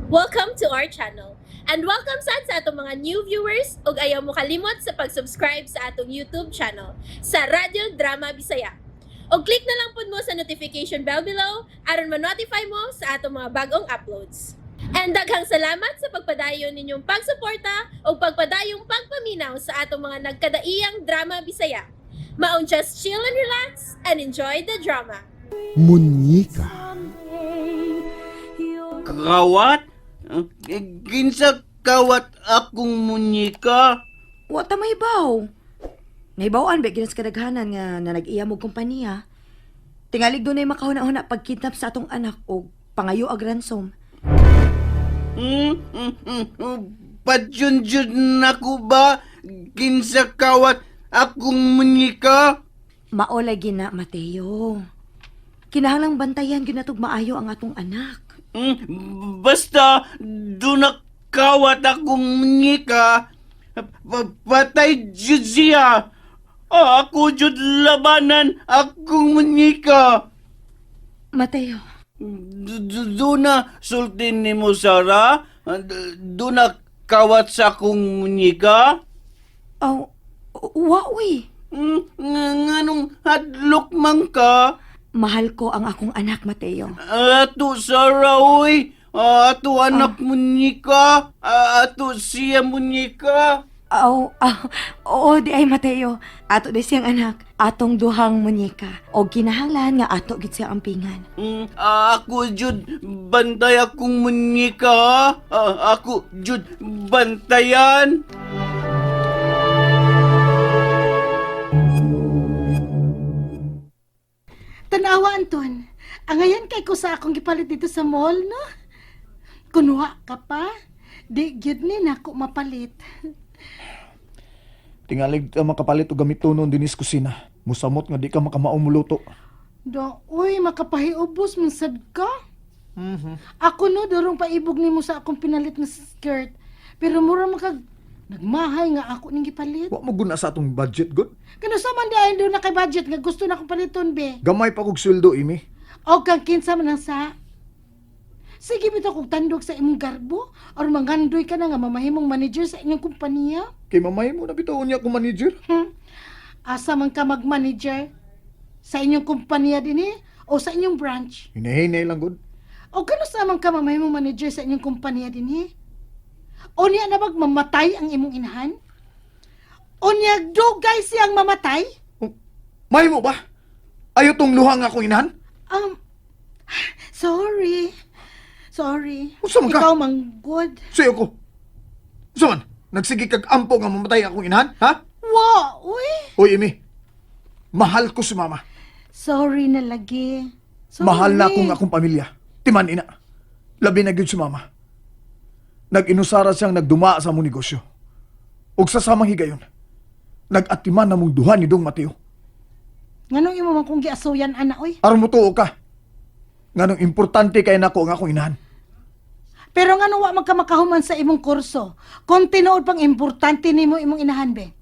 Welcome to our channel. And welcome sad sa atong mga new viewers ug ayaw mo kalimot sa pag-subscribe sa atong YouTube channel sa Radyo Drama Bisaya. Og click na lang pud mo sa notification bell below aron ma-notify mo sa atong mga bagong uploads. And daghang salamat sa pagpadayon ninyong pagsuporta ug pagpadayong pagpaminaw sa atong mga nagkadaiyang drama Bisaya. Maong just chill and relax and enjoy the drama. Munyika. Kawat? Kinsa kawat akong munyika? Wa ta mahibaw. Nahibaw-an ba ginas kadaghanan nga na nag-iya mo kompanya. Tingalig dunay makahuna-huna pagkidnap sa atong anak og pangayo ag ransom. Padyun-jun nako ba? Kinsa kawat akong munyika? Mao lagi na, Mateo. Kinahanglang bantayan gyud natog maayo ang atong anak. Basta doon kawat akong munyika. Patay jud siya. Ako jud labanan akong munyika. Mateo, Doon na sultin ni mo, Sarah. Doon na kawat sa akong munyika. aw, wa uy. Nganong hadlok man ka? Mahal ko ang akong anak, Mateo. Ato, Sarah, uy. Ato anak munyika. Ato siya munyika. Aw, aw, oo, di ay Mateo. Ato di siyang anak. Atong duhang munyika. O kinahanglan nga ato gid siya ampingan. Ako jud bantay akong munyika. Ako jud bantayan. Tanawa, Anton. Angayan kay ko sa akong gipalit dito sa mall, no? Kunwa ka pa. Di gyud ni nako mapalit. Tingalig ka makapalit og gamitonon dinis kusina. Musamot nga di ka makamaong muluto. Do, uy, makapahiubos man sad ka. Ako no, durong paibog nimo sa akong pinalit nga skirt. Pero mura makag nagmahay nga ako ning gipalit. Wa mo guna sa atong budget good. Kano sa man di do na kay budget nga gusto na akong paliton be. Gamay pa kog sweldo imi. O kang kinsa man ang sa. Sige bitaw kog tandog sa imong garbo or mangandoy ka na nga mamahimong manager sa inyong kumpanya. Kay mamay mo na bitaw niya ko manager. Asa man ka mag-manager? Sa inyong kumpanya din eh? O sa inyong branch? Hinahinay lang good. O kano sa man ka mamahimong manager sa inyong kumpanya din eh? O niya na bag mamatay ang imong inahan? O niya dugay siyang mamatay? Oh, May mo ba? Ayo tong luha nga akong inahan? Sorry. Sorry. Unsa man ka? Ikaw manggod. Suyo ko. Unsa man? Nagsige kag ampo nga mamatay akong inahan, ha? Wa, uy. Uy, Imi. Mahal ko si mama. Sorry na lagi. Sorry. Mahal na akong akong pamilya. Timan ina. Labi na gyud si mama. Nag-inusara siyang nagduma sa among negosyo. Ug sa samang higayon, nag-atiman namong duha ni Dong Mateo. Nganong imo man kong giasuyan ana oy? Aron mo tuo ka. Nganong importante kay nako ang akong inahan. Pero ngano wa man ka makahuman sa imong kurso, kung tinuod pang importante nimo imong inahan be.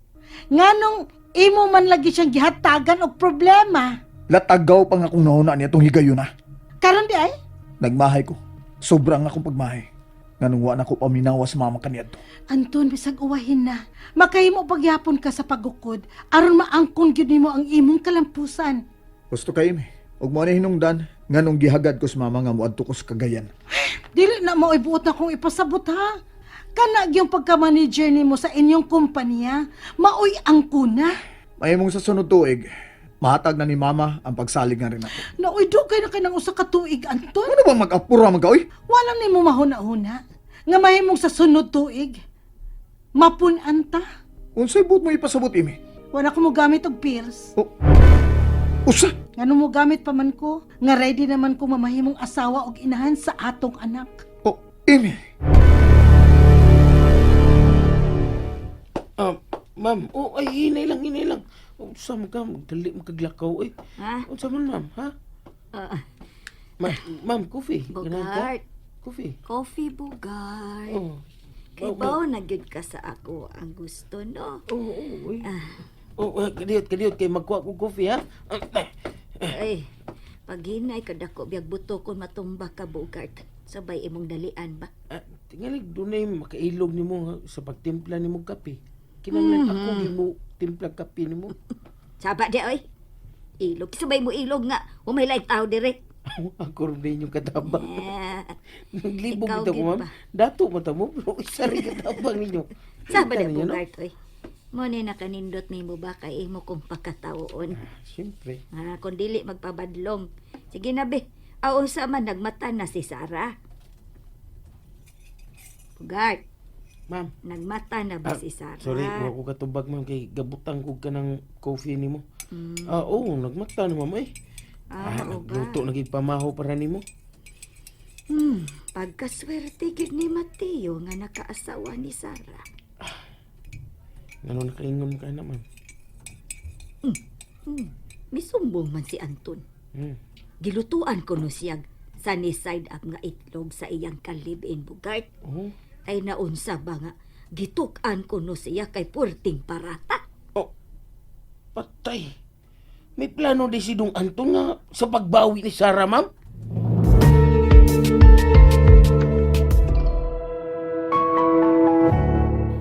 Nganong imo man lagi siyang gihatagan og problema. Latagaw pa nga akong nahuna niya itong higayon na. Karon di ay Nagmahay ko. Sobrang akong pagmahay. Nganong wa na ko paminawa sa mama kaniadto. Anton, bisag uwahin na. Makahimo pagyapon ka sa pagukod aron maangkon gyud nimo ang imong kalampusan. Gusto kay imi. Ug mo ni hinungdan nganong gihagad ko sa mama nga moadto ko sa Cagayan. Dili na mao'y buot na kong ipasabot ha. Kana gyung pagka-manager nimo sa inyong kumpanya, maoy angkona. Mahimong sa sunod tuig, mahatag na ni mama ang pagsalig nga rin ako. Naoy dugay na kay nang usa ka tuig, Anton. Ano bang mag-apura man ka, oy? Wala nimo mahuna-huna nga mahimong sa sunod tuig. Mapun-an ta. Unsay buot mo ipasabot, imi? Wala ko mo gamit og pills. Oh. Usa! Ngano mo gamit pa man ko, nga ready naman ko mamahimong asawa og inahan sa atong anak. Oh, imi. Ma'am, oh, ay, hinay lang, hinay lang. Oh, sa man ka, magdali makaglakaw, eh. Ha? Unsa man, ma'am, ha? Ah, Ma'am, coffee. Ganahan ka? Bugart. Coffee. Coffee, Bugart. Oh. Kay bao na gyud ka sa ako ang gusto, no? Oh, uy. Oh, kadiyot, kadiyot, kay magkuha ko coffee, ha? Ay, paghinay kadako biyag buto kon matumba ka, Bugart. Sabay imong dalian ba? Ah, tingali dunay makailog nimo nga sa pagtimpla nimo og kape. Kinahanglan ako gimo timpla kape nimo. Saba di oy. Ilog sabay mo ilog nga umay laing tao dire. Ako rin din yung katabang. Eh, Naglibog Ikaw bitaw ko, gyud ma'am. ba? Dato mo ta mo, pero isa rin katabang ninyo. Saba Kita di ninyo, no? Bugart oy. Mo ni nakanindot nimo ba kay imo kong pagkataoon. Siyempre. Ah, kung dili magpabadlong. Sige na be. Aw unsa man nagmata na si Sara. Bugart, Ma'am. nagmata na ba Ah, si Sara? Sorry, wa ko katubag, ma'am, kay gabutang ko ka ng coffee nimo. Ah, oo, nagmata na, ma'am, eh. Ah, Ah, oo ba? nagluto na gid pamaho para nimo. Pagkaswerte gyud ni Mateo nga nakaasawa ni Sara. Ngano nakaingon ka na, ma'am? Misumbong man si Anton. Gilutuan ko no siyag sunny side up nga itlog sa iyang kalibin Bugart. Oh. Ay naunsa ba nga gituk-an ko no siya kay purting parata. Oh. Patay. May plano di si Dong Anton nga sa pagbawi ni Sarah, ma'am?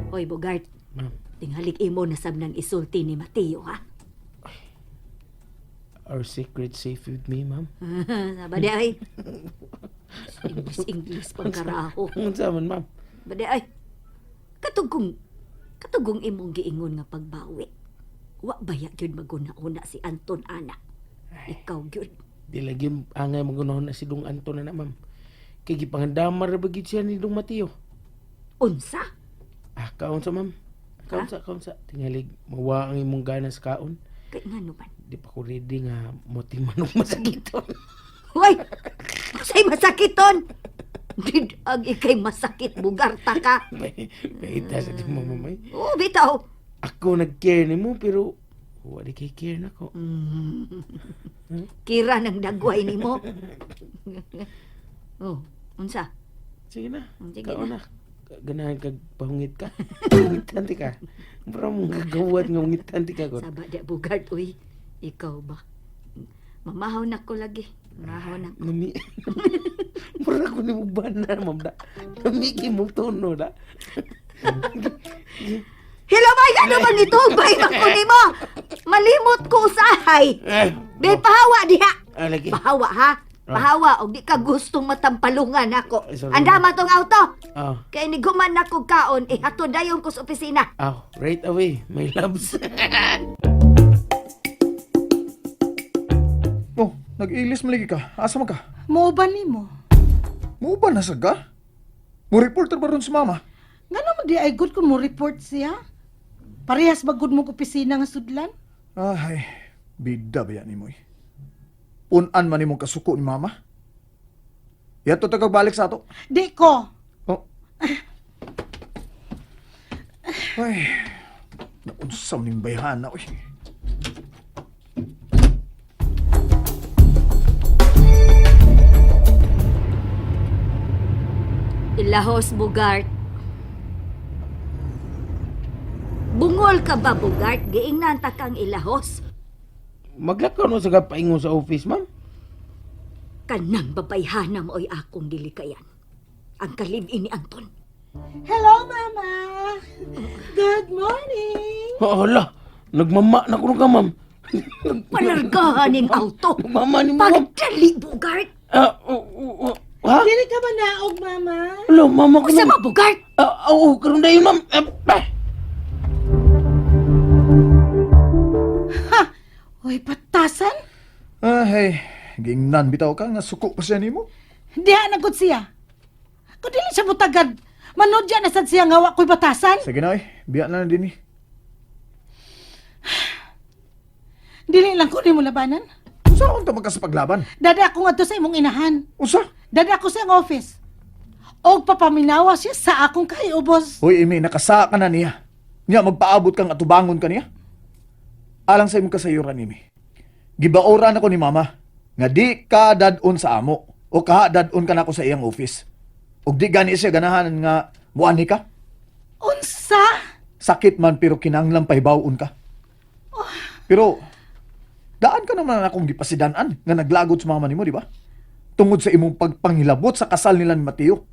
Hoy Bugart, Ma'am, tinghalik imo na sab nang isulti ni Mateo ha. our secret safe with me, ma'am. Saba di ay. English English pang karaho. Unsa man, ma'am? Bade ay. Katugong katugong imong giingon nga pagbawi. Wa baya gyud maguna-una si Anton ana. Ikaw gyud. Di lagi angay magunahon na si Dong Anton na na, ma'am. Kay gipangandamar ra ba gyud siya ni Dong Mateo? Unsa? Ah, kaon sa ma'am. Kaon sa, kaon sa. Tingalig, mawa ang imong gana sa kaon. Kay ngano man? Di pa ko ready nga moting manok masakiton. Hoy! Usay masakiton! Did ang ikay masakit bugarta ka. Baita sa di mo, mamay. Oo, bitaw. Ako nag-care nimo pero wala kay care nako. Kira ng dagway nimo. Oh, unsa? Sige na. Sige Kaon na. na. Ganahan kag pahungit ka. Hungitan ti ka. Mura mong gagawat nga hungitan ti ka kon. Saba di bugart uy. Ikaw ba? Mamahaw na ko lagi. Mamahaw na. Nami. Mura ko nimo bana ma'am da. Nami kay mo tono da. Hello, bay! Ano bang ito? Bay, ko nimo! Malimot ko usahay! Eh, Bay, pahawa diha! ah, lagi. Pahawa, ha? Pahawa, og di ka gustong matampalungan ako. Ay, sorry. Andama tong auto! Ah, Kay niguman na ko kaon, ihatod dayon ko sa opisina. ah, right away, my loves. Oh, nag-ilis maligi ka. Asa man ka? Muuban nimo. Mo ba nasa ka? Mo reporter ba ron si mama? Ngano mo di ay good kung mo report siya? Parehas ba good mo opisina nga sudlan? Ay, bida ba yan ni mo eh. Punan man nimong kasuko ni mama. Yato ta kag balik sa ato. Di ko. Oh. Ay, naunsam ning bayhana, oy. Ilahos, Bugart. Bungol ka ba, Bugart? Giingnan ta kang ilahos. Maglakaw no sa paingon sa office, ma'am. Kanang babayhana mo ay akong gilikayan. Ang kalibin ni Anton. Hello, Mama. Good morning. Oh, hala. Nagmama na kuno ka, ma'am. Palargahan ning auto. Nagmama ni mo, ma'am. Pagdali, Bugart! Ah, oh, oh, oh, ha? Dili ka ba naog, Mama? Hala, mama ko. Usa ba, Bugart? Ah, oo, karon dayon, ma'am. Ah, bah. Uy, patasan. Ay, gingnan bitaw ka nga suko pa siya nimo. Diha na gud siya. Kung dili siya mutagad, manudya na sad siya nga wa ko'y batasan. Sige na, oy. Biya na lang din eh. Dili lang ko nimo labanan. Unsa akong tamag ka sa paglaban? Dada ako ngadto sa imong inahan. Unsa? Dada ako sa iyang office. Og papaminawa siya sa akong kaiubos. Hoy, Amy, nakasa ka na niya. Niya, magpaabot kang atubangon ka niya. Alang sa imong kasayuran, Amy. Gibaoran ako ni Mama nga di ka dadon sa amo o kaha dadon ka na ako sa iyang office. Ug di gani siya ganahan nga muanhi ka. Unsa? Sakit man pero kinahanglan pahibawon ka. Pero daan ka naman akong gipasidanan nga naglagot sa mama nimo, di ba? Tungod sa imong pagpangilabot sa kasal nila ni Mateo.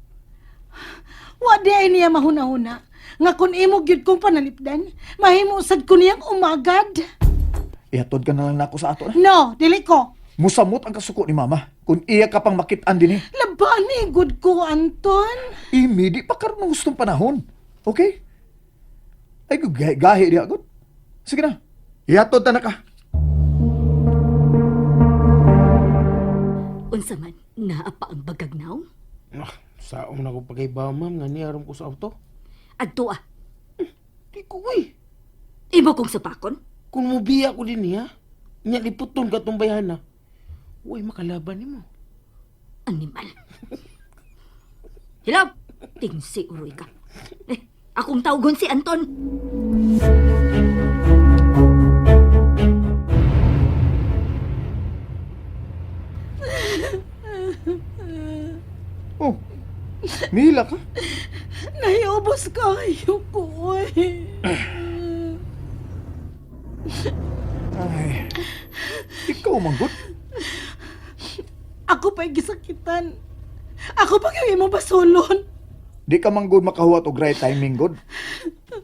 Wa di ay niya mahuna-huna. Nga kun imo gyud kong panalipdan, mahimo sad ko niyang umagad. Ihatod ka na lang nako sa ato na. No, dili ko. Musamot ang kasuko ni mama kung iya ka pang makitaan din eh. Labani gud ko, Anton. Imi, di pa karon ng gustong panahon. Okay? Ay, gahi, gahi di agad. Sige na. Ihatod ta na ka. Unsa man naa pa ang bagagnaw? Ah, saong na ko pagkaibaw, ma'am, nga niyarom ko sa auto. Adto ah. Di ko, uy. Imo kong supakon. Kung mubiya ko din niya, nya liputon ka tong bayhana. Uy, makalaban nimo. Animal. Hello? Tingsi uroy ka. Eh, akong tawgon si Anton. Oh, mila ka. Nahiubos kayo ko, oy. Ay, ikaw manggod. Ako pa'y gisakitan. Ako pa yung imong basulon. Di ka manggod makahuwat og right timing, god.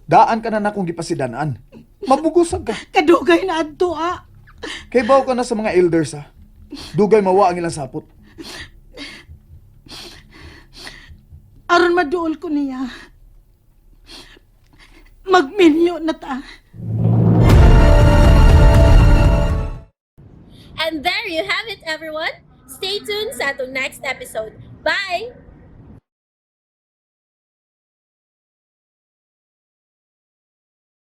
Daan ka na na kung gipasidanaan. Mabugusag ka. Kadugay na adto, ah. Kay baw ka na sa mga elders, ha. Dugay mawa ang ilang sapot. Aron maduol ko niya. Magminyo na ta. And there you have it, everyone. Stay tuned sa atong next episode. Bye!